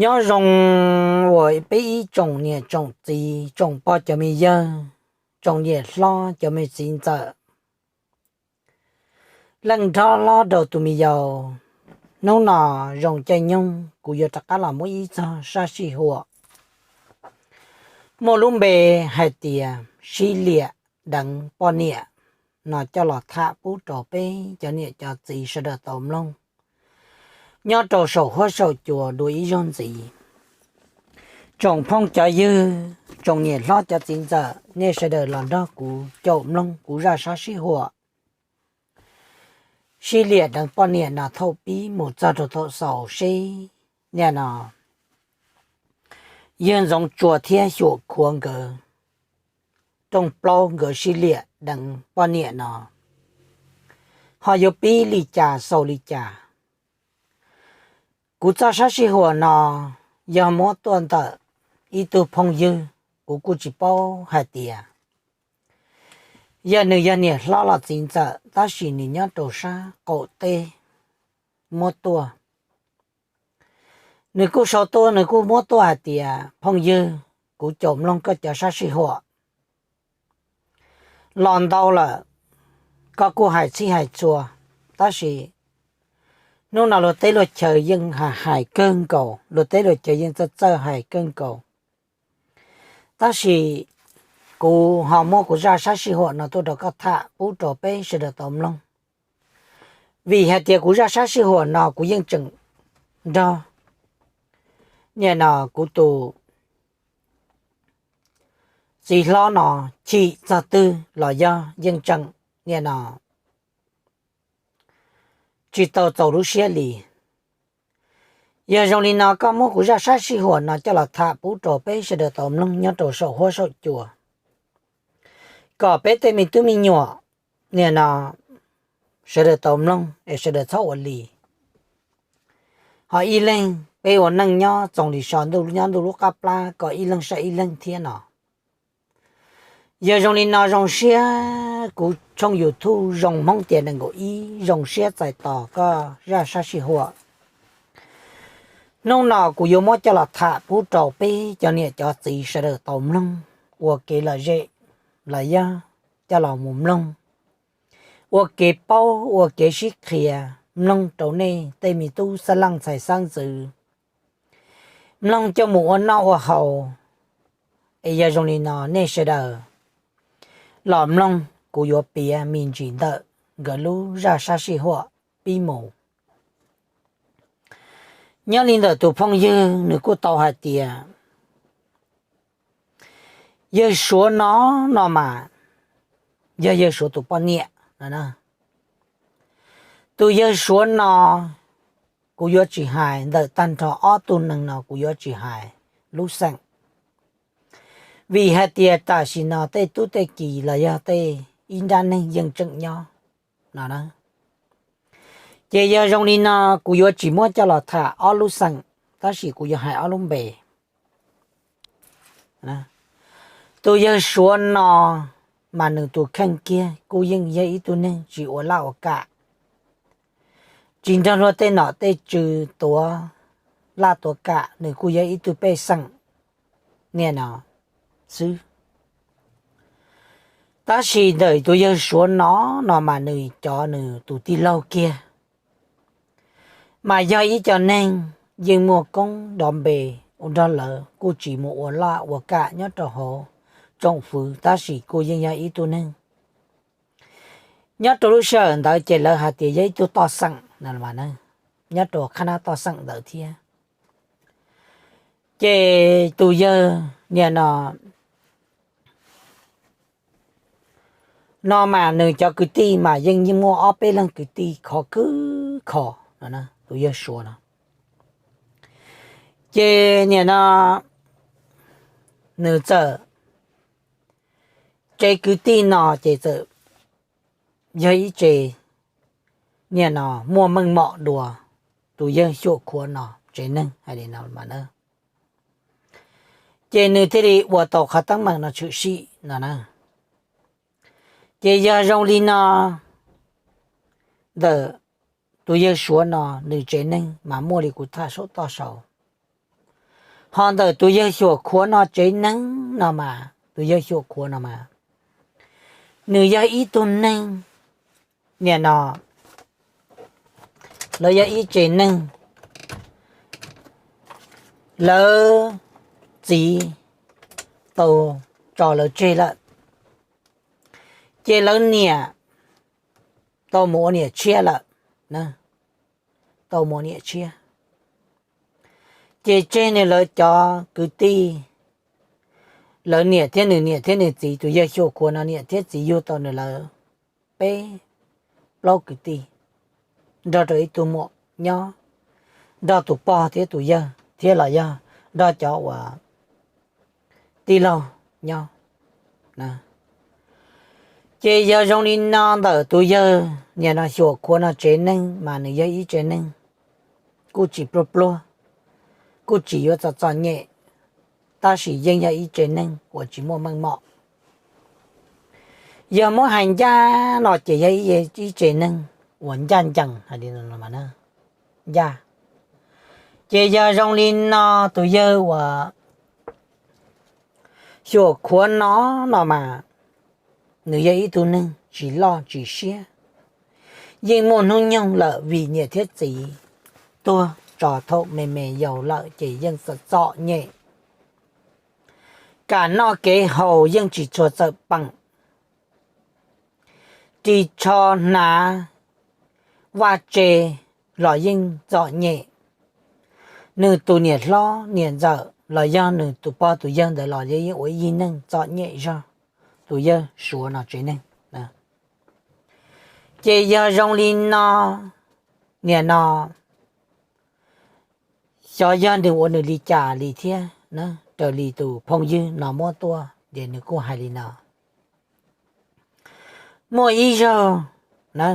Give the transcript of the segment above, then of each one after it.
Nyob zoo uas peb ib tsoom niam tsoom txiv, tsoom pog cov me yawg, tsoom niam hlob cov me txiv ntxawm, leej nrog hlob rau tus me yau. Hnub no zoo caij nyoog kuv yuav rov qab los muab ib txog sab sij huam muaj lub npe hais tias sib liam deev poj niam no coj los tham pub rau peb cov niam cov txiv sawv daws tau mloog nyob rau saum huab saum cua dua ib zaug ntxiv. Tsoom phooj cov ywg, tsoom niam hlob cov txiv ntxawm, nej sawv daws los nrog kuv caum mloog kuv zaj sab sij huam sib liam deev poj niam no thaum pib mus txog rau thaum xaus seb nim no yawg Ntxoov Tsua thiab Xyuam Khuav nkawd rooj plaub nkawd sib liam deev poj niam no ho yuav pib li cas xaus li cas. Kuv txoj sab sij huam no yog muab tuaj ntawm ib tug phooj ywg, kuv kuj tsis paub hais tias yog nws yog niam hlob los txiv ntxawm, tab sis nws nyob rau sab qaum teb muab tuaj. Nws kuj sau tuaj, nws kuj muab tuaj hais tias, phooj ywg, kuv caum mloog koj cov sab sij huam los ntau lawm, koj kuj hais txhij hais txhua, tab sis hnub no luag teb luag chaw yeej hais kawg nkaus, luag teb luag chaw yeej txawj txawj hais kawg nkaus. Tab sis kuv ho muab kuv zaj sab sij huam no tuaj rau koj tham pub rau peb sawv daws tau mloog, vim hais tias kuv zaj sab sij huam no kuv yeej tseem nrog nim no kuv tus txiv hlob no chim txog twg los yog yeej tseem nim no tsis tau txaus lub siab li. Yog zoo li no koj muab kuv zaj sab sij huam no coj los tham pub rau peb sawv daws tau mloog nyob rau saum huab saum cua, kom peb tej me tub me nyuam nim no sawv daws tau mloog es sawv daws txhob ua li. Ho ib leeg peb ua neej nyob txoos li so ntuj nyob ntuj lub qab plab kom ib leeg saib ib leeg thiab no. Yog zoo li no zoo siab kuv tshooj YouTube Zoo Hmoob Tiav nees nkaum ib zoo siab txais tos koj zaj sab sij huam. Hnub no kuv yuav muab coj los tham pub rau peb cov niam cov txiv sawv daws tau mloog ua kev lom zem los yog coj los mus mloog ua kev paub ua kev sib qhia, mloog rau nej tej me tub xab leej ntxhais xab ntxwv mloog coj mus ua noj ua haus. Es yog zoo li no nej sawv daws los mloog, kuv yuav piav me ntsis ntawm nkawd lub zaj sab sij huam pib mus. Nyob li ntawm tus phooj ywg nws kuj tau hais tias yawg Suav no, no mas yog yawg Suav tus poj niam no. Tus yawg Suav no kuv yuav tsis hais, ntawm tag nrho ob tug neeg no kuv yuav tsis hais lub xeem, vim hais tias tam sim no tej tub tej ki los yog tej ib nrab neeg yeej tseem nyob no. Ces yog zoo li no kuv yuav tsis muab coj los tham ob lub xeem, tab sis kuv yuav hais ob lub npe. Tus yawg Suav no mas nws tus kheej kiag kuj yeej yog ib tug neeg tsis ua laj ua kam, tsis nrog luag tej nom tej tswv tuav laj tuav kam, nws kuj yog ib tug pej xeem nim no xwb. Tab sis ntawm tus yawg Suav no, no mas nws cov nws tus tij laug kiag mas yog ib co neeg yeej muaj koob nto npe, ua nrog lawv kuj tsis mus ua laj ua kam nyob rau hauv tsoom fwv, tab sis kuj yeej yog ib tug neeg nyob rau lub sij hawm ntawd ces lawv hais tias yog ib tug toj xeem, nyob rau qhab nab toj xeem ntawd thiab. Ces tus yawg nim no no mas nws cov kwv tij mas yeej muaj ob peb leeg kwv tij khov kwv kho no, tus yawg Suav no. Ces nim no nws txawm, tsev kwv tij no ces txawm yog ib tsev nim no muaj meej mom dua tus yawg Xyuam Khuav no tsev neeg hais li no. Ces nws thiaj li ua tau qhov teeb meem no tshwm sim no na. Ces yog zoo li no, ntawm tus yawg Suav no nws tsev neeg mas muaj li kuv tham saum toj saud, Ho ntawm tus yawg Xyuam Khuav no tsev neeg no mas, tus yawg Xyuam Khuav no mas, nws yog ib tug neeg, nim no, lawv yog ib tsev neeg, lawv txiv tau tso lawv tseg lawm, ces lawv niam tau mus ua niam tshiab lawm, tau mus ua niam tshiab, ces tseg nws lawv cov kwv tij, lawv niam thiab nws niam thiab nws txiv, tus yawg Xyuam Khuav no niam thiab txiv yug tau nws lawv peb plaub kwv tij, nrog rau ib tug muam nyob, nrog tus pog thiab tus yawg thiab los yog nrog cov uas tij laug nyob. Ces yog zoo li no ntawm tus yawg nim no Xyuam Khuav no tsev neeg mas nws yog ib tsev neeg kuj tsis pluag pluag, kuj tsis yuav txom txom nyem, tab sis yeej yog ib tsev neeg uas tsis muaj meej mom. Yog muab hais ncaj no ces yog ib tsev neeg uas ncaj ncees hais li no, ncaj. Ces yog zoo li no tus yawg uas Xyuam Khuav no no mas nws yog ib tug neeg tsis loj tsis siab, yeej muaj hnub nyoog lawm vim niam thiab txiv tuag tso thaum me me yaus lawm ces yeej txom txom nyem, kam noj kev haus yeej tsis tshua txawm peem, ris tsho hnav vaj tse los yeej txom nyem. Nws tus niam hlob niam ntxawm los yog nws tus pog tus yawg ntawd los yeej ua ib yig neeg txom nyem zog, tus yawg Suav no tsev neeg. Ces yog zoo li no, nim no xyov yog nws ua nws li cas li thiab, raws li tus phooj ywg no muab tuaj ces nws kuj hais li no. Muaj ib zaug na,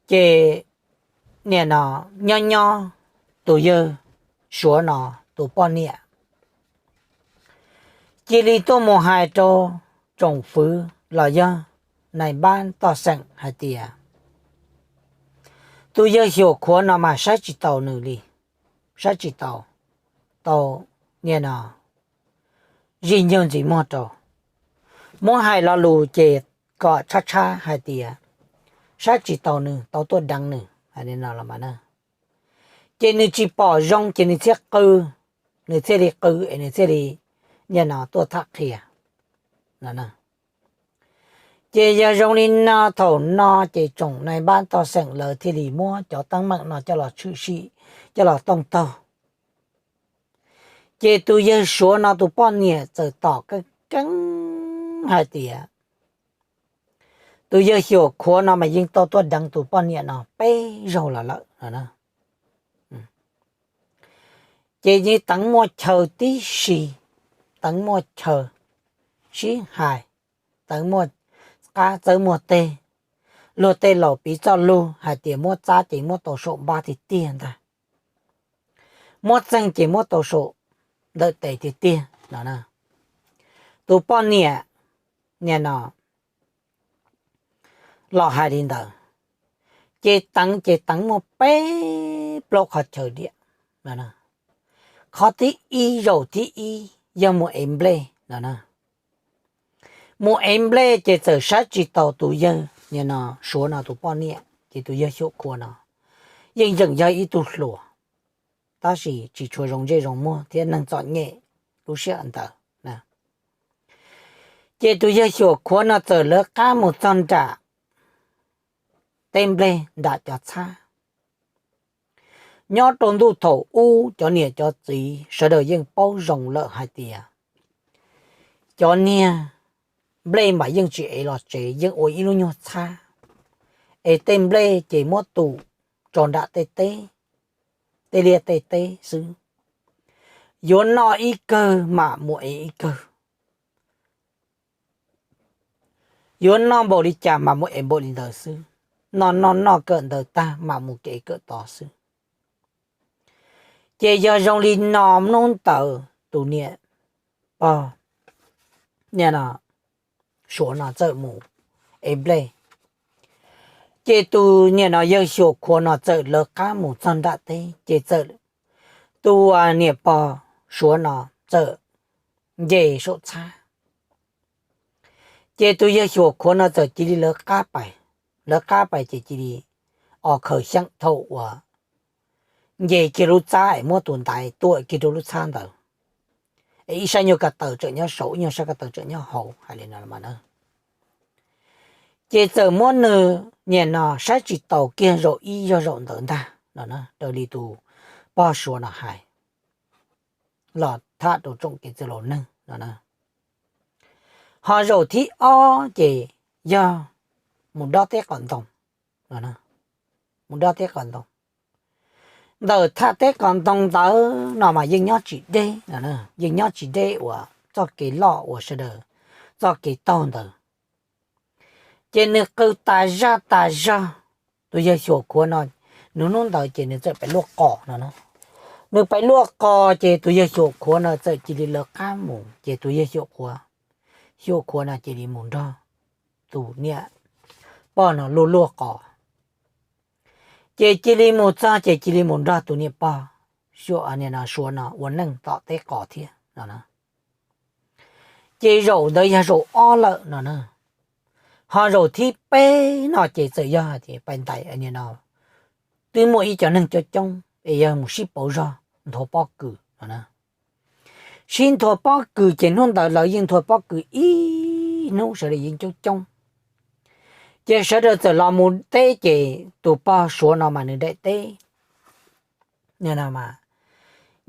ces nim no nyob nyob tus yawg Suav no tus poj niam cia li tuaj mus hais rau tsoom fwv los yog nais npab toj xeem hais tias tus yawg Xyuam Khuav no mas saib tsis taus nws li, saib tsis taus, tau nim no zij nyug ntxiv muag rau. Muab hais lo lus ces kom tshab tshab hais tias saib tsis taus nws, tau tuaj deev nws hais li no los mas. Ces nws tsis pom zoo ces nws thiaj qw, nws thiaj li qw es nws thiaj li nim no tuaj tham qhia. Ces yog zoo li no thaum no ces tsoom nais npab toj xeem lawv thiaj li muab cov teeb meem no coj los tshwm sim, coj los tooj taug. Ces tus yawg Suav no tus poj niam txawm tom keeb keeb hais tias tus yawg Xyuam Khuav no mas yeej tau tuaj deev tus poj niam no peb zaug los lawm no. Ces yeej teev muaj chaw tib si, teev muaj chaw sib hais, teev muaj qab txawb muaj teg, luag tej laus piv txoj lus hais tias muab txab ces muab tau saum npab tiag tiag ntag, muab txeeg ces muab tau saum ntawm tes tiag tiag no. Tus poj niam nim no los hais li ntawd, ces teev ces teev muaj peb plaub qhov chaw diam. Qhov thib ib, zaum thib ib yog mus ev nplej no. Mus ev nplej ces txawm saib tsis taus tus yawg nim no Suav no tus poj niam, ces tus yawg Xyuam Khuav no yeej yeem yog ib tug hluas, tab sis tsis tshua zoo ntsej zoo muag thiab neeg txom nyem lub sij hawm ntawd. Ces tus yawg Xyuam Khuav no txawm lawv qab mus txog nram tej nplej nram cov txhab. Nyob rau ntuj thaum ub cov niam cov txiv sawv daws yeej paub zoo lawm hais tias cov niag nplej mas yeej tsis ev los tsev, yeej ua ib lub nyuag txhab, es tej nplej ces muab tum tso nram tej teb, tej liaj tej teb xwb. Yuav noj ib kawg mam mus ev ib kawg, yuav noj npaum li cas mam mus ev npaum li ntawd xwb, noj noj noj kawm ntawd tag mam mus ev kawm tod xwb. Ces yog zoo li no hnub ntawd tus niam pog, nim no Suav no txawm mus ev nplej, ces tus nim no yawg Xyuam Khuav no txawm lawv qab mus txog nram teb ces txawm tus niam pog Suav no txawm nce saum txhab, ces tus yawg Xyuam Khuav no txawm cia li lawv qab pais, lawv qab pais ces cia li os khaws xyeem thaum uas nce kiag lub txhab es muab tus ntaiv tuam kiag rau lub txhab ntawd, es ib sab nyuag ka taws tseem nyob saum, ib nyuag sab ka taws tseem nyob hauv hais li no. Ces txawm muab nws niam no saib tsis taus kiag zaum ib zaug zaum ntawd ntag no, raws li tus pog Suav no hais los tham rau tsoom kev txwj laus neeg no. Ho zaum thib ob ces yog mus dob teb qos ntoo no, mus dob teb qos ntoo. Ntawm thaj teb qos ntoo ntawd no mas yeej nyob tsis deb no, yeej nyob tsis deb uas txoj kev loj uas sawv daws txoj kev taug ntawd. Ces nws qw tas zaj tas zog, tus yawg Xyuam Khuav no, nws hnub ntawd ces nws txawm pais luaj qos no. Nws pais luaj qos ces tus yawg Xyuam Khuav no txawm cia li lawv qab mus, ces tus yawg Xyuam Khuav, Xyuam Khuav no cia li mus nrog tus niam pog no luaj luaj qos. Ces cia li mus txog ces cia li mus nrog tus niam pog Suav no ua neej tom teb qos thiab no. Ces zaum ntawd yog zaum ob lawm no na. Ho zaum thib peb no ces txawm yog hais tias pais ntais no, twb muaj ib co neeg coob coob es yog mus sib pauv zog nthua pob kws no. Sib nthua pob kws ces hnub ntawd lawv yeej nthua pob kws ib hnub sawv daws yeej coob coob. Ces sawv daws txawm los mus teb ces tus pog Suav no mas nws daim teb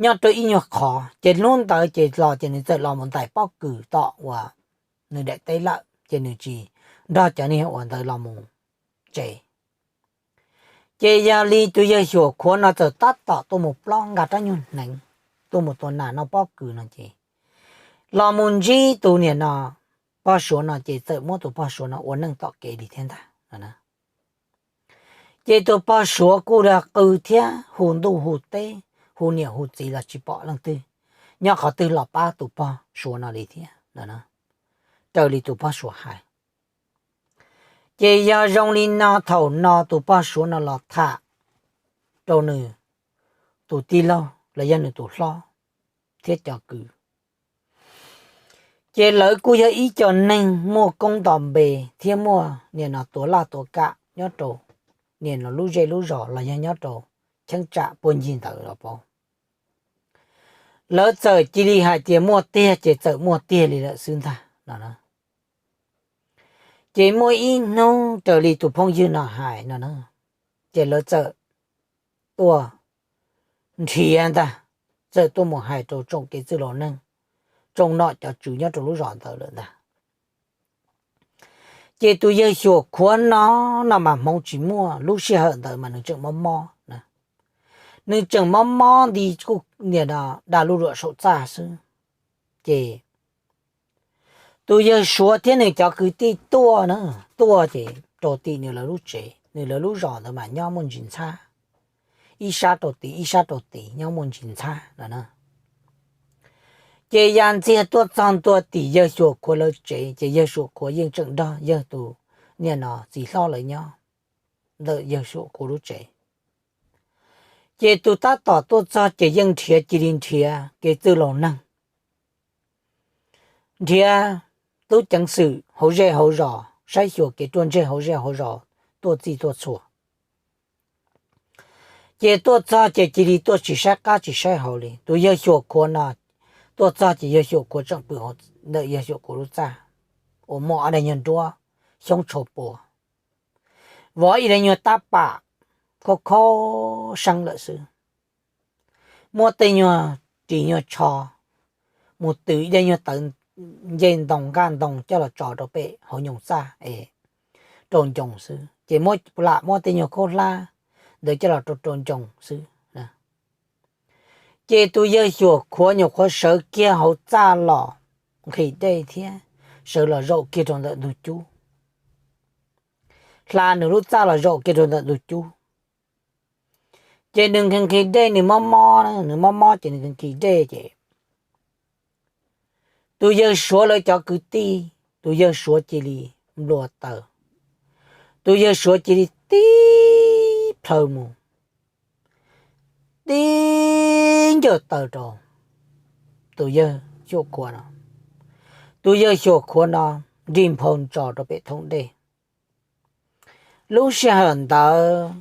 nyob rau ib nyuag qhov, ces hnub ntawd ces los ces nws txawm los mus ntais pob kws tom uas nws daim teb lawm ces nws tsis nrog cov niag uas ntawd los mus tsev. Ces yog li tus yawg Xyuam Khuav no txawm tab tom tuaj mus plob nqa rab nyuag hneev tuaj mus tua nas noj pob kws no ces los mus ntsib tus niam no, pog Suav no ces txawm muab tus pog Suav no ua neej tom kev li thiab ntag. Ces tus pog Suav kuj dag qw thiab hu ntuj hu teb, hu niam hu txiv los tsis pom leej twg nyob qhov twg los pab tus pog Suav no li thiab, raws li tus pog Suav hais. Ces yog zoo li no thaum no tus pog Suav no los tham rau nws tus tij laug los yog nws tus hlob thiab cov kwv, ces lawv kuj yog ib co neeg muaj koob nto npe thiab muaj niam no tuav laj tuav kam nyob rau niam no lub zej lub zos los yog nyob rau cheeb tsam puag ncig ntawd los paub. Lawv txawm cia li hais tias muaj tiag ces txawm muaj tiag li lawm xwb ntag no. Ces muaj ib hnub raws li tus phooj ywg no hais no, ces lawv txawm tuaj nrhiav ntag, txawm tuaj mus hais rau tsoom kev txwj laus neeg, tsoom nom cov tswv nyob rau lub zos ntawd lawm ntag. Ces tus yawg Xyuam Khuav no, no mas hmoov tsis muaj, lub sij hawm ntawd mas nws tseem mob mob, nws tseem mob mob nti, kuj niam no dag luj ruam saum txaj xwb. Ces tus yawg Suav thiab nws cov kwv tij tuaj na, tuaj ces rau tim nws lawv lub tsev, nws lawv lub zos ntawd mas nyob muaj ntsis ntxhab, ib sab rau tid ib sab rau tid nyob muaj ntsis ntxhab no. Ces ya ntxiag tuaj txog ntua tim yawg Xyuam Khuav lawv tsev ces yawg Xyuam Khuav yeej tseem nrog yawg tus niam no txiv hlob lawv nyob ntawm yawg Xyuam Khuav lub tsev. Ces tus tab tom tuaj txog ces yeej nrhiav cia li nrhiav kev txwj laus neeg, nrhiav tub ceev xwm hauv zej hauv zos saib xyuas kev ruaj ntseg hauv zej hauv zos tuaj txij tuaj txhua. Ces tuaj txog ces cia li tuaj tsis saib qab tsis saib hauv li. Tus yawg Xyuam Khuav no tuaj txog ces yawg Xyuam Khuav tseem pw ntawm yawg Xyuam Khuav lub txaj uas muaj ob daim nyuag nruab xyoob tshua pua, vov ib daim nyuag tab pam khaub khaub seeb lawm xwb. Muab tej nyuag ris nyuag tsho mus twv ib daim nyuag tawv nce ntoo nqaj ntoo coj los tso rau pem hauv nyoos txaj es rau ncoo xwb, ces lam muab tej nyuag khaub hlab ntawd coj los rau rau ncoo xwb. Ces tus yawg Xyuam Khuav nyuam qhuav sawv kiag hauv txaj los nqhis dej thiab sawv los zaum kiag rau ntawm ntug cub, hla nws lub txaj los zaum kiag rau ntawm ntug cub. Ces nws nqhis nqhis dej, nws mob mob, nws mob mob ces nws nqhis nqhis dej ces tus yawg Suav lawv cov kwv tij, tus yawg Suav cia li nplua taws, tus yawg Suav cia li tib plhaw mus tib ncaj taw rau tus yawg Xyuam Khuav no. Tus yawg Xyuam Khuav no nrig nphau ntsos rau pem thoob dej. Lub sij hawm ntawd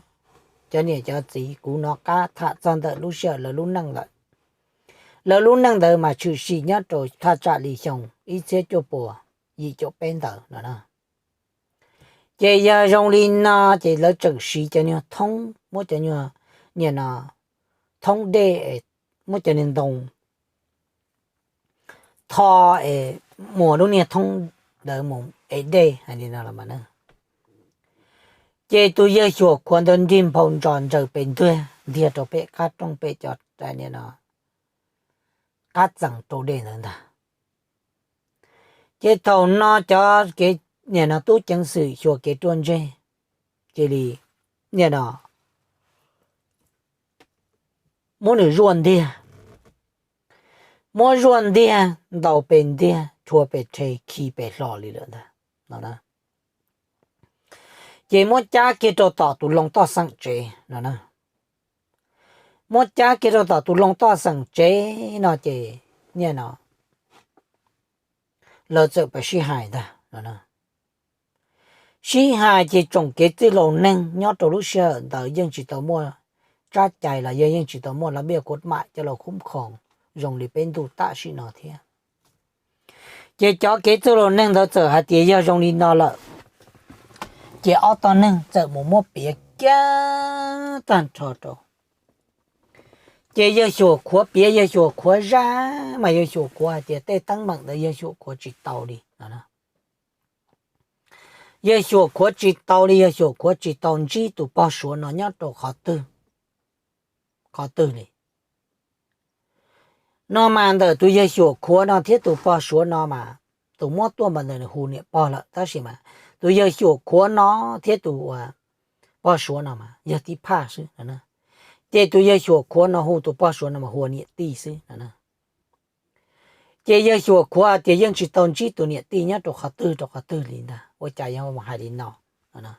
cov niam cov txiv kuv nov qab tham txog ntawm lub sij hawm lawv lub neej lawm. Lawv lub neej ntawd mas tshwm sim nyob rau thaj tsam li xyoo ib txhiab cuaj puas yim caum peb ntawd no. Ces yog zoo li no ces lawv tseem siv cov nyuag thoob, muab cov nyuag, nim no, thoob dej, muab cov niag ntoo tho es muas lub niag thoob ntawd mus ev dej hais li no los mas. Ces tus yawg Xyuam Khuav ntawd nrig nphau ntsos ntsaws pes ntuag ntiag rau pem qab rooj pem cov, nim no, qab txees rau dej ntawd ntag. Ces thaum no cov kev, nim no, tub ceev xwm xyuas kev ruaj ntseg, cia li, nim no, muab nws zuaj ntiag, muab zuaj ntiag ntaus pes ntiag rhuav pes rhe khi pes hlo li lawm ntag no. Ces muab cab kiag rau tom tus loo toj xeem tsev no. Muab cab kiag rau tom tus loo toj xeem tsev no ces, nim no, lawv txawm pas sib hais ntag no. Sib hais ces tsoom kev txwj laus neeg nyob rau lub sij hawm ntawd yeej tsis tau muaj tsab cai los yog yeej tsis tau muaj laj biaj kuv mam coj los khum khoos zoo li peb ntuj tam sim no thiab. Ces cov kev txwj laus neeg ntawd txawm hais tias yog zoo li no lawm, ces ob tog neeg txawm mus muab piav kiag tag nrho rau. Ces yawg Xyuam Khuav piav, yawg Xyuam Khuav zaj mas yawg Xyuam Khuav hais tias tej teeb meem ntawd yawg Xyuam Khuav tsis tau li no. Yawg Xyuam Khuav tsis tau li, yawg Xyuam Khuav tsis tau ntsib tus pog Suav no nyob rau qhov twg, qhov twg li no mas ntawm tus yawg Xyuam Khuav no thiab tus pog Suav no mas, tus muab tuaj mas ntawm nws hu niam pog lawm, tab sis mas tus yawg Xyuam Khuav no thiab tus pog Suav no mas yog tib phaj xwb no. Ces tus yawg Xyuam Khuav no hu tus pog Suav no mas hu ua niam tij xwb no. Ces yawg Xyuam Khuav tias yeej tsis tau ntsib tus niam tij nyob rau qhov twg rau qhov twg li ntag, ua cas yog mus hais li no no.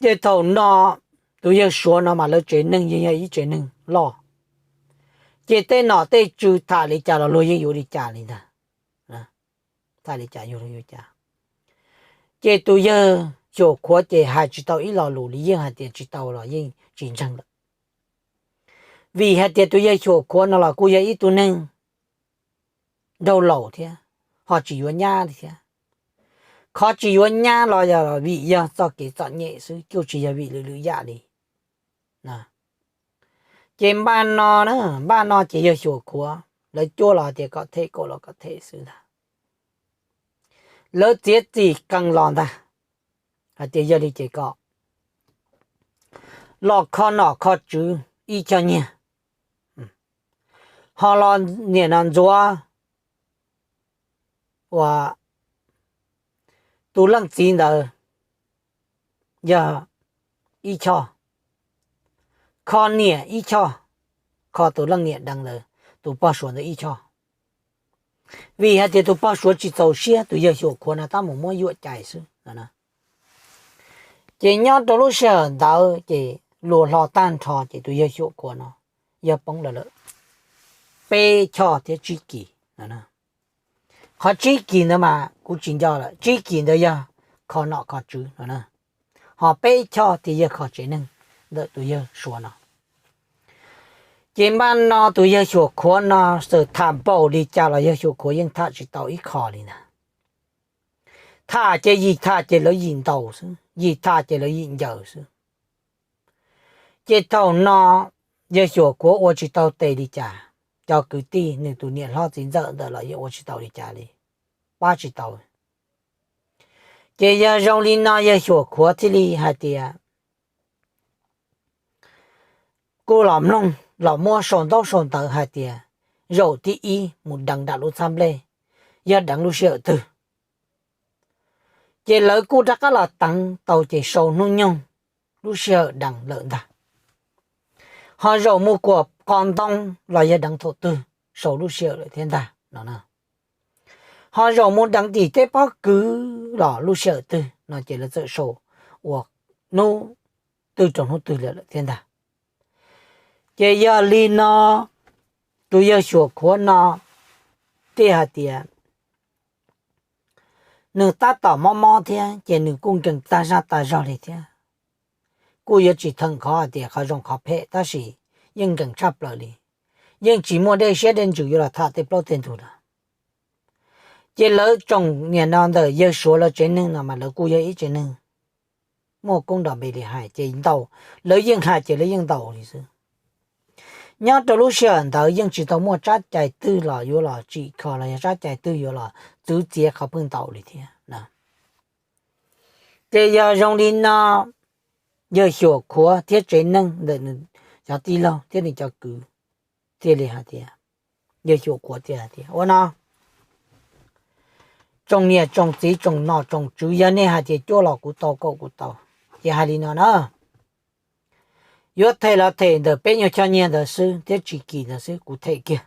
Ces thaum no tus yawg Suav no mas lawv tsev neeg yeej yog ib tsev neeg loj, ces tej nom tej tswv tham li cas los luag yeej yuav li cas li ntag. Tham li cas yuav li cas. Ces tus yawg Xyuam Khuav ces hais tsis tau ib lo lus li, yeej hais tias tsis tau los yeej tsis ntseeg lawm. Vim hais tias tus yawg Xyuam Khuav no los kuj yog ib tug neeg nraug laus thiab, ho tsis yuav nyab li thiab. Qhov tsis yuav nyab los yog vim yog txoj kev txom nyem xwb, kuj tsis yog vim lwm lwm yam li. Ces npaj no, npaj no ces yawg Xyuam Khuav lawv cuab los tias kom them, kaum los kom them xwb ntag. Lawv txiav txim qees los ntag, hais tias yog li ces kom los kho nom kho tswv ib choj nyiaj, ho los nim no ntxuav uas tus leej txiv ntawd yog ib choj, kho niam ib choj, kho tus leej niam deev ntawd, tus pog Suav ntawd ib choj. Vim hais tias tus pog Suav tsis txaus siab, tus yawg Xyuam Khuav no tab mus muab yuam cai xwb no. Ces nyob rau lub sij hawm ntawd ces luag hlo tag nrho ces tus yawg Xyuam Khuav no yog poob los lawm peb choj thiab tsib kis no. Qhov tsib kis ntawd mas kuv tsis nco lawm, tsib kis ntawd yog kho nom kho tswv no, ho peb choj thiaj yog kho tsev neeg ntawm tus yawg Suav no. Ces npaj no tus yawg Xyuam Khuav no txawm tham npaum li cas los yawg Xyuam Khuav yeej tham tsis tau ib qho li ntag. Tham ces yim tham ces lawv yim ntaus xwb, yim tham ces lawv yim ncaws xwb. Ces thaum no yawg Xyuam Khuav ua tsis tau tes li cas, cov kwv tij nws tus niam hlob txiv ntxawm ntawd los yeej ua tsis tau li cas li, pab tsis tau. Ces yog zoo li no yawg Xyuam Khuav thiaj li hais tias kuj los mloog los muab sau ntaub sau ntawv hais tias zaum thib ib mus deev nram lub txhab nplej yog deev lub sij hawm twg. Ces lawv kuj rov qab los teev tau ces sau hnub nyoog lub sij hawm deev lawm ntag. Ho zaum mus kuam qos ntoo los yog deev thaum twg sau lub sij hawm lawm thiab ntag no. Ho zaum mus deev tim tej pob kws los lub sij hawm twg no ces lawv txawm sau ua hnub twg rau hnub twg lawm thiab ntag. Ces yog li no, tus yawg Xyuam Khuav no thiaj hais tias nws tab tom mob mob thiab ces nws kuj nkees tag zaj tag zog li thiab. Kuj yuav tsis theem qhov hais tias qhov zoo qhov phem tab sis yeej nkees tshaj plaws li, yeej tsis muaj dej siab dej ntsws yuav los tham tej plaub tej ntug lawm. Ces lawv tsoom niam no ntawm yawg Suav lawv tsev neeg no mas lawv kuj yog ib tsev neeg muaj koob nrov npe li hais ces ntau, lawv yeej hais ces lawv yeej ntaus li xwb. Nyob rau lub sij hawm ntawd yeej tsis tau muaj tsab cai twg los yuav los tsim kho los yog tsab cai twg yuav los txwv txiav qhov pheej ntaus li thiab. Ces yog zoo li no, yawg Xyuam Khuav thiab tsev neeg ntawm nws cov tij laug thiab nws cov kwv thiaj li hais tias, yawg Xyuam Khuav thiaj hais tias, ua no, tsoom niam tsoom txiv tsoom nom tsoom tswv, yog nej hais tias cuab los kuv tau, kaum kuv tau, ces hais li no na, yuav them los them ntawm peb nyuag choj nyiaj ntawd xwb thiab tsis kim ntawd xwb kuv them kiag.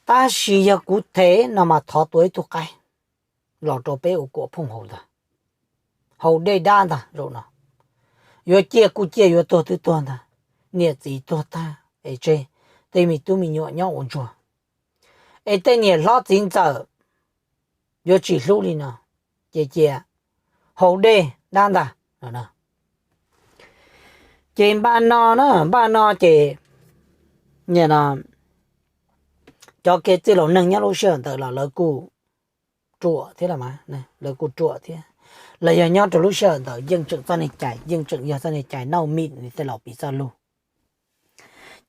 Tab sis yog kuv them no mas thov tua ib tug qaib los rau peb ua kuam phooj haum ntag, haus dej dab ntag zaum no. Yuav ciaj kuj ciaj, yuav tuag twb tuag ntag, niam txiv tuag tag es tseg tej me tub me nyuam nyob ua ntsuag, es tej niam hlob txiv ntxawm yuav tsis hlub li no, ces cia haus dej dab ntag. Ces npaj no na, npaj no ces cov kev txwj laus neeg nyob lub sij hawm ntawd los lawv kuj ruam thiab, lawv kuj ruam thiab, los yog nyob rau lub sij hawm ntawd yeej tseem txoj niag cai, yeej tseem yog txoj niag cai nauj mim li tej laus piv txoj lus.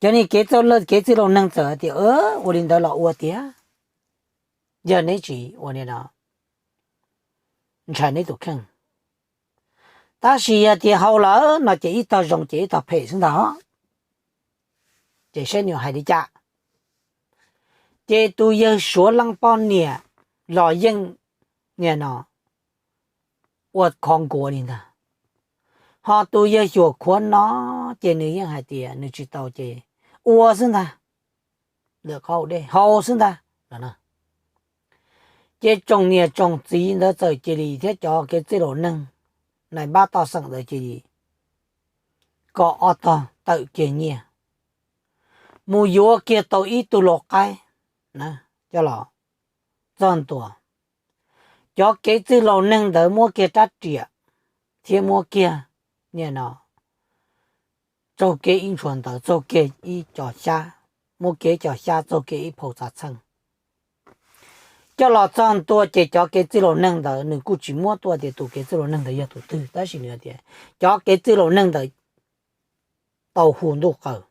Cov niag kev txawj lawj kev txwj laus neeg txawm hais tias ua li ntawd los ua tiag, yog neb tsis ua li no ntshai neb tus kheej. Tab sis yog tias haus lawm no ces ib tog zoo ces ib tog phem xwb ntag. Ces saib nws hais li cas. Ces tus yawg Suav leej poj niam los yeej nim no ua khov nkuav li ntag. Ho tus yawg Xyuam Khuav no ces nws yeej hais tias nws tsis tau ces ua xwb ntag, lawm qhov haus dej haus xwb ntag. Ces tsoom niam tsoom txiv ntawd txawm cia li thiab cov kev txwj laus neeg nais npab toj xeem ntawd cia li kom ob tog tawm kiag nyiaj mus yuav kiag tau ib tug lau qaib coj los txog ntua. Cov kev txwj laus neeg ntawd muab kiag rab riam thiab muab kiag nim no txaug kiag ib ntshua ntawd, txaug kiag ib co xyab, muab kiag ib co xyab, txaug kiag ib phau txav txheej coj los txog ntua. Ces cov kev txwj laus neeg ntawd nws kuj tsis muab tuaj tias tus kev txwj laus neeg ntawd yog tus twg, tab sis nws tias cov kev txwj laus neeg ntawd tau hu ntuj qaws.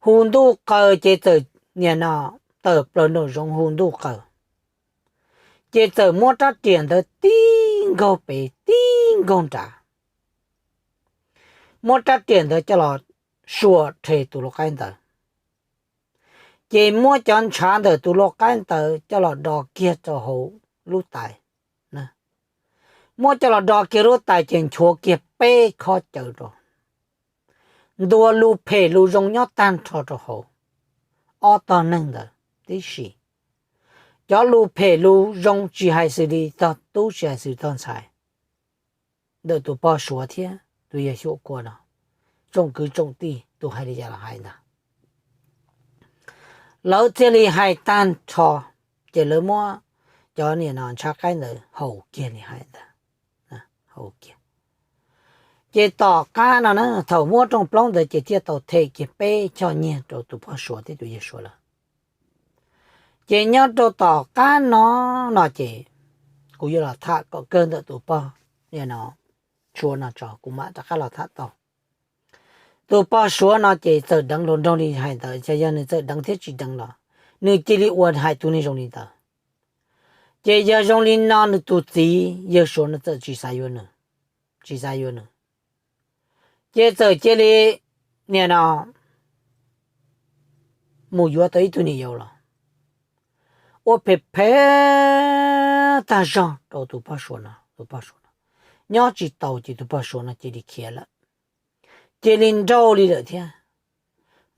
Hu ntuj qaws ces txawm nim no tawm plaws nraum zoov hu ntuj qaws. Ces txawm muab rab riam ntawd tib nkaug pem tib nkaug nrad, muab rab riam ntawd coj los sua rhe tus lau qaib ntawd. Ces muab cov ntshav ntawm tus lau qaib ntawd coj los do kiag rau hauv lub tais. Muab coj los do kiag lub tais ces nchuav kiag peb khob cawv rau, ntuas lus phem lus zoo nyob tag nrho rau hauv ob tog neeg ntawd tib si. Cov lus phem lus zoo tsis hais xws li tog tub tsis hais xws li tog ntxhais ntawm tus pog Suav thiab tus yawg Xyuam Khuav no, tsoom kwv tsoom tij tus hais li cas los hais ntag. Lawv thiaj li hais tag nrho, ces lawv muab cov nim no ntshav qaib ntawd haus kiag li hais ntag. Ces tom qab no na thaum muab rooj plaub ntawd ces thiaj tau them kiag peb choj nyiaj rau tus pog Suav thiab tus yawg Suav lawm. Ces nyob rau tom qab no, no ces kuv yuav los tham kom kawg ntawm tus pog Suav no tso kuv mam rov qab los tham tau. Tus pog Suav no ces txawm deev hluas nraug li hais ntawd, ces yog nws txawm deev thiab tsis deev los nws cia li ua hais tus neeg zoo li ntawd. Ces yog zoo li no nws tus txiv yawg Suav no txawm tsis xav yuav nws, tsis xav yuav nws, ces txawm cia li nim no mus yuav tau ib tug niam yau los ua phem phem tag zog rau tus pog Suav no. Tus pog Suav no nyob tsis tau ces tus pog Suav no cia li khiav lawm, cia li nrauj li lawm thiab.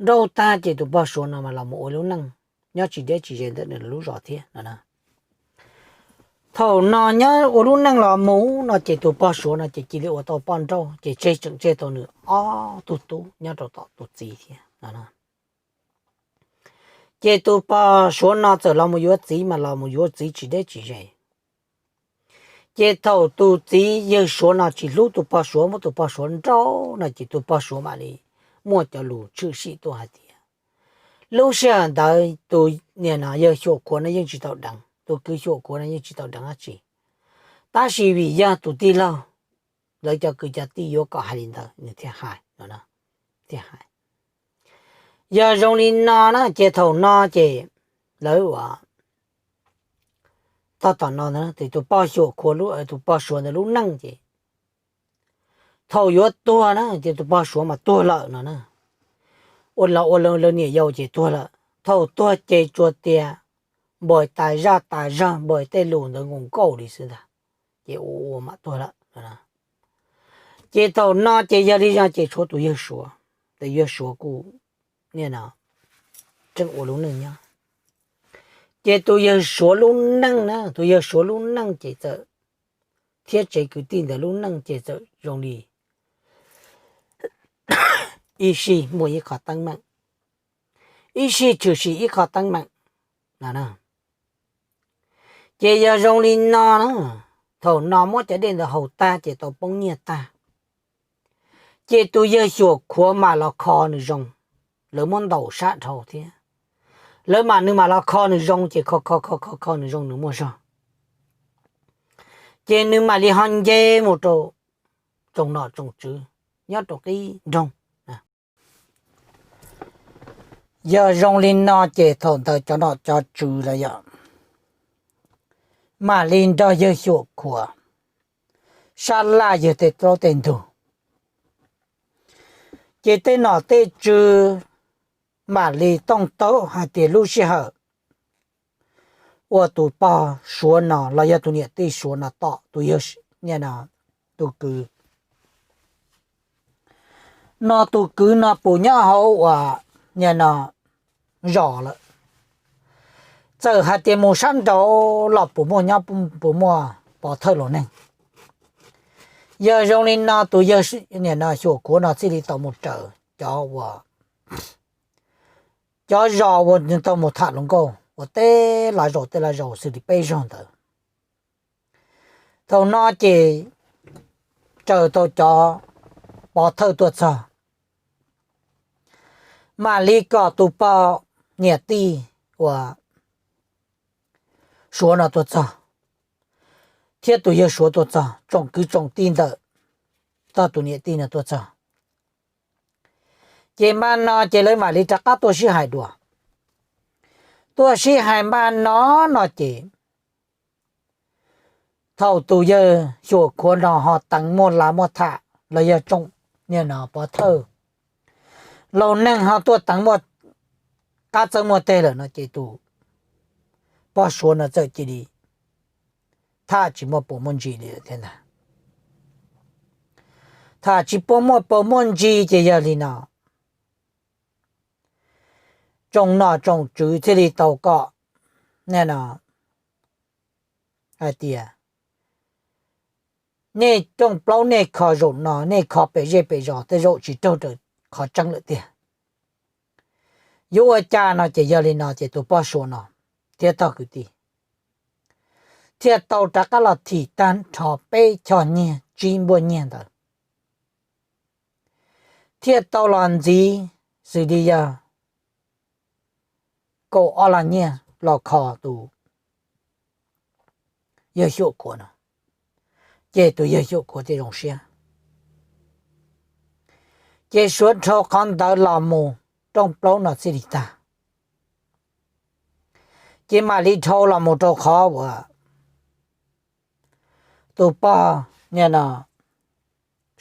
Nrauj tag ces tus pog Suav no mas los mus ua lub neej nyob tsis deb tsis ze ntawm nws lub zos thiab no. Thaum no nyob ua lub neej los mus no ces tus pog Suav no ces cia li ua tau poj nrauj ces tseg tseem tseg tau nws ob tug tub nyob rau tom tus txiv thiab no. Ces tus pog Suav no txawm los mus yuav txiv mas los mus yuav txiv tsis deb tsis ze. Ces thaum tus txiv yawg Suav no tsis hlub tus pog Suav, muab tus pog Suav nrauj no ces tus pog Suav mam li muaj cov lus tshwm sim tuaj hais tias lub sij hawm ntawd tus niam no yawg Xyuam Khuav no yeej tsis tau deev, tus kwv Xyuam Khuav no yeej tsis tau deev dab tsi, tab sis vim yog tus tij laug, lawv cov kwv cov tij yuav kom hais li ntawd nws thiaj hais no, thiaj hais. Yog zoo li no na ces thaum no ces lawv ua tog tom no ntag ces tus pog Xyuam Khuav, tus pog Suav ntawd lub neej ces thaum yuav tuag na ces tus pog Suav mas tuag lawm no na. Ua los ua lawv niam yau ces tuag lawm, thaum tuag ces tsuas tias npau tas zaj tas zog, npau tej lus ntawd nkaus nkaus li xwb ntag, ces ua ua mam tuag lawm. Ces thaum no ces yog li no ces tshuav tus yawg Suav, tus yawg Suav kuj niaj no tseem ua lub neej nyob. Ces tus yawg Suav lub neej na, tus yawg Suav lub neej ces txawm, thiab tsev kwv tij ntawd lub neej ces txawm zoo li ib sij muaj ib qho teeb meem, ib sij tshwm sim ib qho teeb meem no. Ces yog zoo li no na, thaum no muab cov dej ntawd haus tag ces tau poob nyiaj tag, ces tus yawg Xyuam Khuav mam los kho nws zoo, lawv muab ntaus sab dhau thiab, lawv mam, nws mam los kho nws zoo ces kho kho kho kho kho nws zoo nws muaj zog, ces nws mam li ho nce mus rau tsoom nom tsoom tswv nyob rau qib nroog. Yog zoo li no ces thaum ntawd cov nom cov tswv los yog mam li nrog yawg Xyuam Khuav sab laj yawg tej plaub tej ntug, ces tej nom tej tswv mam li tooj taub hais tias lub sij hawm uas tus pog Suav no los yog tus niam tij Suav no tom tus yawg, tus kwv no, tus kwv no puas nyob hauv uas niaj no zos lawm, txawm hais tias mus sab nraud los puas muaj nyob, puas muaj pov thawj los neeg. Yog zoo li no tus yawg niaj no Xyuam Khuav no thiaj li tau mus raws cov uas, cov zos uas nws tau mus tham hluas nkauj uas tej lav zaus tej lav zaus xws li peb zaug ntawd. Thaum no ces raws tau cov pov thawj tuaj txog, mam li kom tus pog niam tij uas Suav no tuaj txog, thiab tus yawg Suav tuaj txog, tsoom kwv tsoom tij ntawm tog tus niam tij no tuaj txog. Ces npaj no ces lawv mam li rov qab tuaj sib hais dua. Tuaj sib hais npaj no no ces thaum tus yawg Xyuam Khuav no ho teev muaj lav muaj tham los yog tsoom niaj no pov thawj laus neeg ho tuaj teev muaj qab txawb muaj teg lawm no ces tus pog Suav no txawm cia li tham tsis muaj paus muaj ntsis li lawm thiab ntag. Tham tsis muaj paus muaj ntsis ces yog li no tsoom nom tsoom tswv thiaj li tau kom, niaj no hais tias nej rooj plaub nej kho zaum no, nej kho pem zej pem zos tej zaum tsis raug raws qhov tseeb lawm tiag. Yuav ua cas no ces yog li no ces tus pog Suav no thiab tog kwv tij thiaj tau rov qab los thim tag nrho peb choj nyiaj tsib npuaj nyiaj ntawd, thiaj tau los ntxiv xws li yog kaum ob laj nyiaj los kho tus yawg Xyuam Khuav no, ces tus yawg Xyuam Khuav thiaj zoo siab. Ces Suav dhau qhov ntawd los mus rooj plaub no thiaj li tag. Ces mam li dhau los mus rau qhov uas tus pog niaj no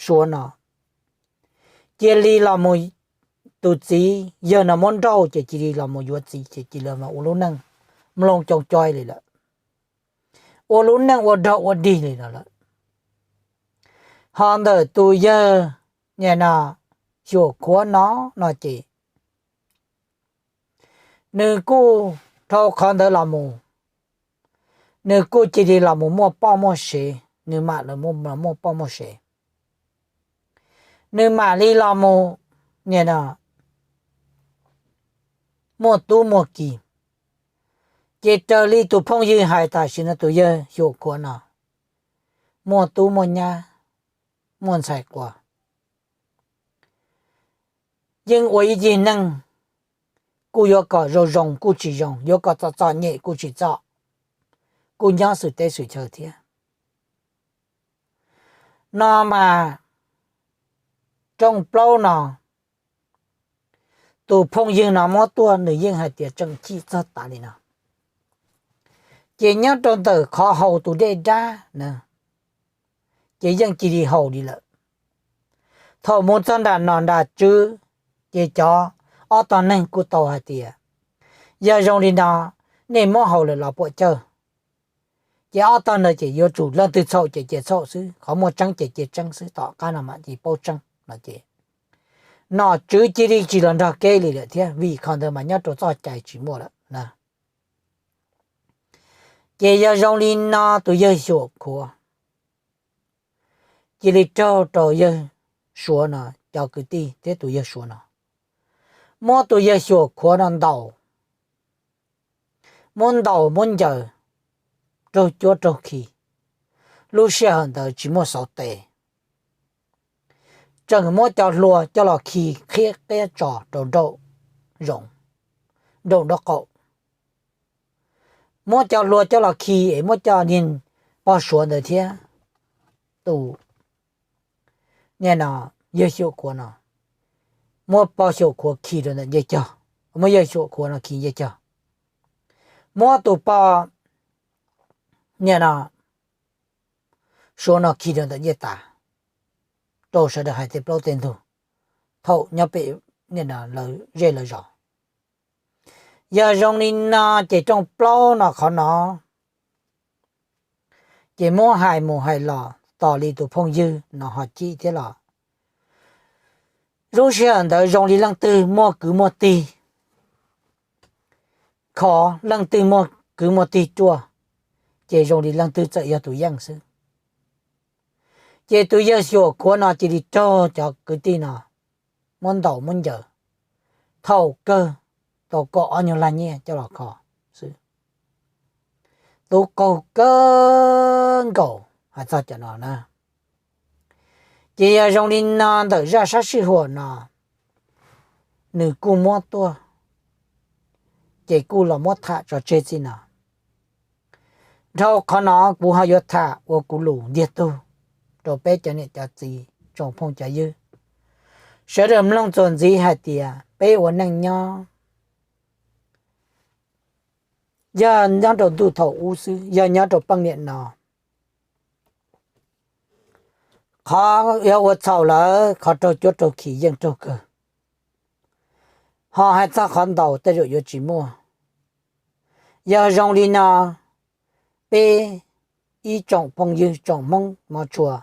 Suav no cia li los mus, tus txiv yawg no muab nrauj ces cia li los mus yuav txiv ces cia li los ua lub neej mloog coo cai li lawm, ua lub neej ua dog ua dig li no lawm. Ho ntawm tus yawg niaj no Xyuam Khuav no no ces nws kuj dhau qhov ntawd los mus, nws kuj cia li los mus muaj poj muaj sev, nws mam los muaj poj muaj sev, nws mam li los mus, nim no, muaj tub muaj ki. Ces raws li tus phooj ywg hais tam sim no tus yawg Xyuam Khuav no muaj tub muaj nyab, muaj ntxhais quas, yeej ua ib yig neeg kuj yuav kom zoo zoo kuj tsis zoo, yuav kom txom txom nyem kuj tsis txom, kuj nyob xwm teb xwm chaw thiab. No mas rooj plaub no, tus phooj ywg no muab tuaj nws yeej hais tias tseem chim txog tas li no. Ces nyob rau ntawm qhov haus tus dej dab na, ces yeej cia li haus li lawm. Thaum mus txog nram nom nram tswv, ces cov ob tog neeg kuj tau hais tias, yog zoo li no, nej muab haus lawm los puam cawj. Ces ob tog ntawd ces yuav tsum leej twg txhaum ces cia txhaum xwb, qhov muaj tseeb ces cia tseeb xwb, tom qab no mam cia paub tseeb no ces nom tswv cia li tsis los nrog kev li lawm thiab, vim qhov ntawd mas nyob rau txoj cai tsis muaj lawm na. Ces yog zoo li no tus yawg Xyuam Khuav cia li raug rau yawg Suav no cov kwv tij thiab tus yawg Suav no muab tus yawg Xyuam Khuav no ntaus, muab ntaus muab ncaws raug cuab raug khi. Lub sij hawm ntawd tsis muaj xauv tes, tseem muab cov hlua coj los khi qhiab qiab tso rau nraum zoov, nraum nraub qaum. Muab cov hlua coj los khi es muab coj niag pog Suav ntawd thiab tus, nim no, yawg Xyuam Khuav no, muab pog Xyuam Khuav khi rau ntawm ncej cog, muab yawg Xyuam Khuav no khi ncej cog, muab tus pog, nim no, Suav no khi rau ntawm ncej tas, rau sawv daws hais tej plaub tej ntug thaum nyob pem, nim no, lawv zej lawv zos. Yog zoo li no ces rooj plaub no qhov no ces muab hais mus hais los tos li tus phooj ywg no ho chim thiab los. Lub sij hawm ntawd zoo li leej twg muaj kwv muaj tij, khov leej twg muaj kwv muaj tij ruaj, ces zoo li leej twg txawm yog tus yeej xwb. Ces tus yawg Xyuam Khuav no cia li raug cov kwv tij no muab ntaus muab ncaws, thaum kawg tau kaum ob nyuag laj nyiaj coj los kho xwb. Tub qaug kawg nkaus hais txog cov no na. Ces yog zoo li no ntawm zaj sab sij huam no nws kuj muab tuaj, ces kuj los muab tham tso tseg txij no. Dhau qhov no kuv ho yuav tham ua kuv lus ntiag tug rau peb cov niam cov txiv tsoom phooj cov ywg sawv daws mloog txuas ntxiv hais tias peb ua neej nyob, yog nyob rau ntuj thaum ub xwb, yog nyob rau poj niam no, qhov yuav ua txhaum lawm qhov raug cuab raug khi yeej raug kawg. Ho hais txog qhov ntaus tej zaum yuav tsis muaj. Yog zoo li no, peb ib tsoom phooj ywg tsoom Hmoob mov tshua,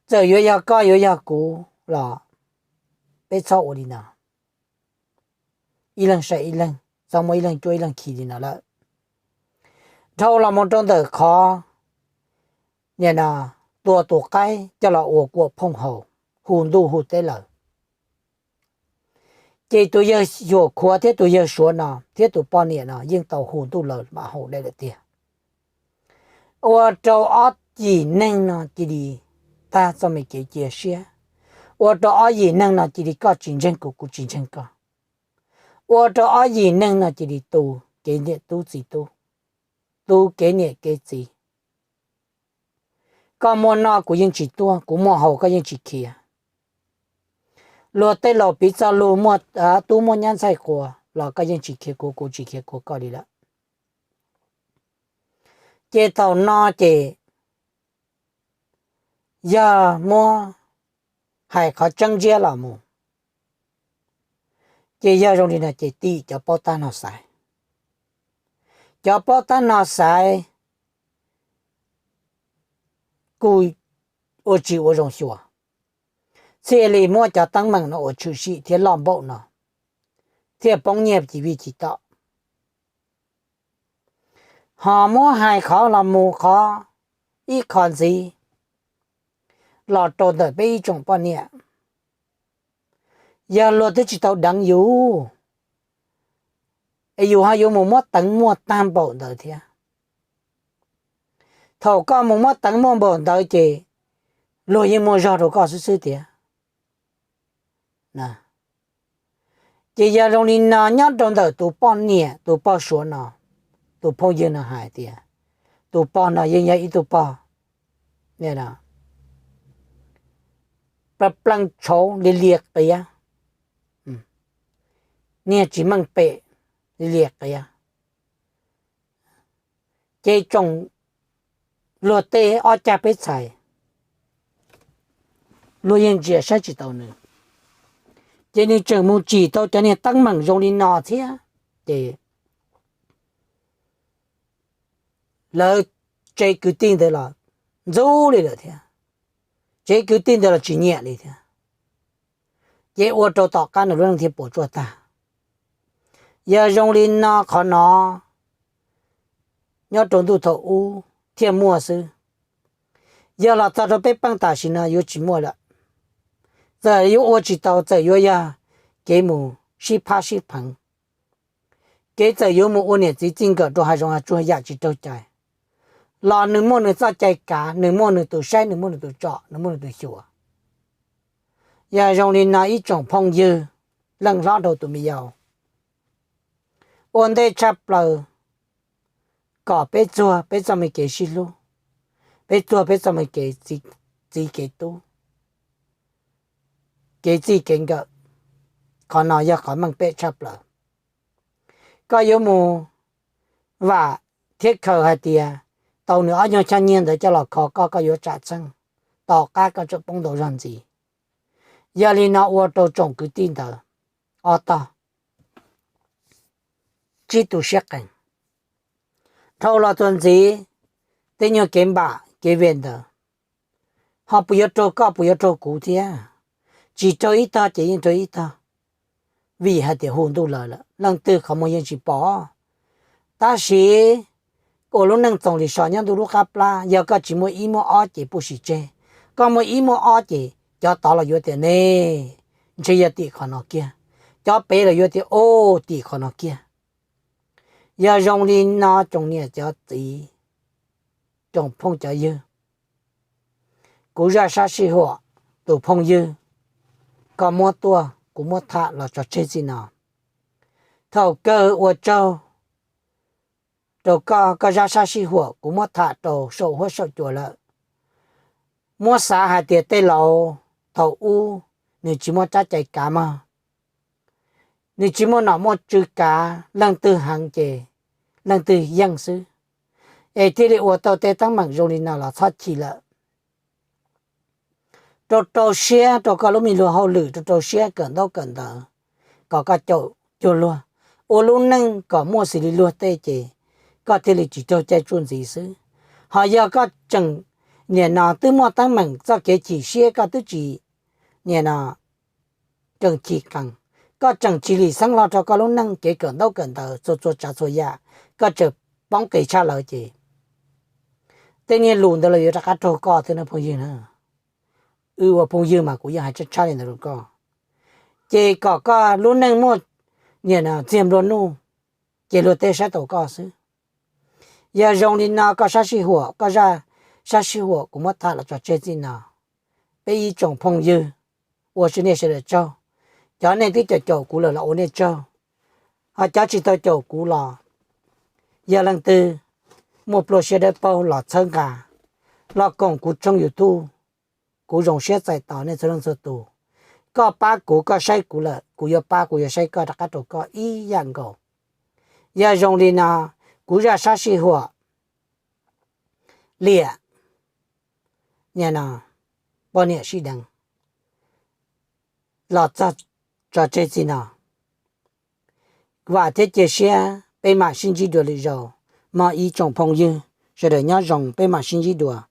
txawm yuav yog koj yuav yog kuv los peb txhob ua li no, ib leeg saib ib leeg, txhob muab ib leeg cuab ib leeg khi li no lawm. Dhau los mus rau ntawm qhov, nim no, tua tus qaib coj los ua kuam phooj haus, hu ntuj hu teb lawm. Ces tus yawg Xyuam Khuav thiab tus yawg Suav no thiab tus poj niam no yeej tau hu ntuj lawv mam haus dej lawm tiag. Ua rau ob yim neeg no cia li tag txoj me kev cia siab, ua rau ob yim neeg no cia li koj tsis ntseeg kuv, kuv tsis ntseeg koj, ua rau ob yim neeg no cia li tu kev niam tub txiv tub, tu kev niam kev txiv. Koj muaj noj kuv yeej tsis tuaj, kuv muaj haus koj yeej tsis khiav. Luag tej laus piv txoj lus muaj tub muaj nyab ntxhais quas los koj yeej tsis khiav kuv, kuv tsis khiav kuv koj li lawm. Ces thaum no ces yog muab hais qhov tseeb ntsiab los mus, ces yog zoo li no ces tim cov paub tab no xaiv. Cov paub tab no xaiv kuj ua tsis ua zoo xyuas, thiaj li muab cov teeb meem no uas tshwm sim thiab loj npaum no, thiaj poob nyiaj ci vij ci tom. Ho muab hais qhov los mus qhov ib qho ntxiv los rau ntawm peb ib tsoom poj niam, yog luag twb tsis tau deev yus es yus ho yuav mus muab teev muaj tag npaum ntawd thiab. Thaum koj mus muab teev muaj npaum ntawd ces luag yeej muaj zog rau koj xwb xwb tiag. Ces yog zoo li no nyob rau ntawm tus poj niam tus pog Suav no, tus phooj ywg no hais tias tus pog no yeej yog ib tug pog pla pleej tshauv li li qias, niag tsis meej pem li li qias. Ces tsoom luag tej ob cag peb txhais luag yeej ntsia saib tsis taus nws, ces nws tseem mus tsim tau cov niag teeb meem zoo li no thiab. Ces lawv tsev kwv tij ntawd los ntxub li lawm thiab, tsev kwv tij ntawd los tsis nyiam li thiab. Ces ua rau tom qab no lub neej thiaj puas tsuaj tag. Yog zoo li no qhov no nyob rau ntuj thaum ub thiaj muaj xwb. Yog los txog rau peb pheej tam sim no yuav tsis muaj lawm. Txawm yuav ua tsis tau, txawm yuav yog kev mus sib phab sib pheev, kev txawm yuav mus ua niam txiv txij nkawm rau hav zoov hav tsuag yam tsis raug cai, los nws muaj nws txoj cai kav, nws muaj nws tus saib, nws muaj nws tus tsom, nws muaj nws tus xyuas. Yog zoo li no ib tsoom phooj ywg, leej hlob rau tus me yau, ua ntej tshaj plaws kom peb txuag peb txoj me kev sib hlub, peb txuag peb txoj me kev txiv kev tub, kev txij kev nkawm. Qhov no yog qhov meej pem tshaj plaws. Koj yuav mus vam thiab khaws hais tias tau nws ob nyuag choj nyiaj ntawd coj los kho koj, koj yuav tsam txheej, tom qab koj tseem poob ntau zog ntxiv. Yog li no ua rau tsoom kwv tij ntawd ob tog tsib tu siab qees. Dhau los txuas ntxiv, tej nyuag kev npam kev ve ntawd ho puas yuav raug koj puas yuav raug kuv thiab? Tsis raug ib tog ces yeej raug ib tog, vim hais tias hu ntuj lawm lawm leej twg qhov muag yeej tsis pom. Tab sis ua lub neej txoos li so nyob ntuj lub qab plab, yog koj tsis muaj ib muaj ob ces pub sim tseg, koj muaj ib muaj ob ces cov tod los yuav tias ne, ntshe yog tim qhov no kiag, cov pem los yuav tias o, tim qhov no kiag. Yog zoo li no tsoom niam cov txiv, tsoom phooj cov ywg, kuv zaj sab sij huam, tus phooj ywg, koj muab tuaj kuv muab tham los tso tseg txij no. Thaum kawg ua tsaug rau koj, koj zaj sab sij huam kuv muab tham rau saum huab saum cua lawm. Muab xav hais tias tej laus thaum ub nws tsis muaj rab cai kav mog, nws tsis muaj nom muaj tswv kav, leej twg heev ces leej twg yeej xwb, es thiaj li ua tau tej teeb meem zoo li no los txhob chim lawm. Rau rau siab rau koj lub me luag hauj lwm, rau rau siab kawm ntaub kawm ntawv, kom koj caum cuag luag, ua lub neej kom muaj xws li luag tej ces koj thiaj li tsis raug cai tsuj ntxiv xwb. Ho yog koj tseem nim no twb muaj teeb meem txoj kev chim siab, koj twb tsis nim no tseem chim qees, koj tseem tsis lim xeeb hlo rau koj lub neej kev kawm ntaub kawm ntawv txhua txhua tsav txhua yam, koj tseem poob qis tshaj lawv ces tej niag lus ntawd los yuav rov qab raug koj thiab na phooj ywg na. Wb ua phooj ywg mas kuv yeej hais tshaj tshaj li ntawd rau koj. Ces kom koj lub neej muaj nim no txiag nplua nuj, ces luag tej saib taus koj xwb. Yog zoo li no koj sab sij huam, koj zaj sab sij huam kuv muab tham los tso tseg txij no. Peb ib tsoom phooj ywg, ua tsaug nej sawv daws tsaug. Cov nej twb caum caum kuv lawm los ua nej tsaug. Ho cov tsis tau caum kuv los, yog leej twg muaj plua siab dawb paug los txhawb nqa, los koom kuv tshooj YouTube, kuv zoo siab txais tos nej txhua leej txhua tus. Koj pab kuv, koj saib kuv lawm, kuv yuav pab kuv yuav saib koj rov qab rau koj ib yam nkaus. Yog zoo li no, kuv zaj sab sij huam liam, nim no, poj niam sib deev los txog tso tseg txij no. Vam thiab cia siab peb mam sib ntsib dua lwm zaus. Mog ib tsoom phooj ywg sawv daws nyob zoo, peb mam sib ntsib dua.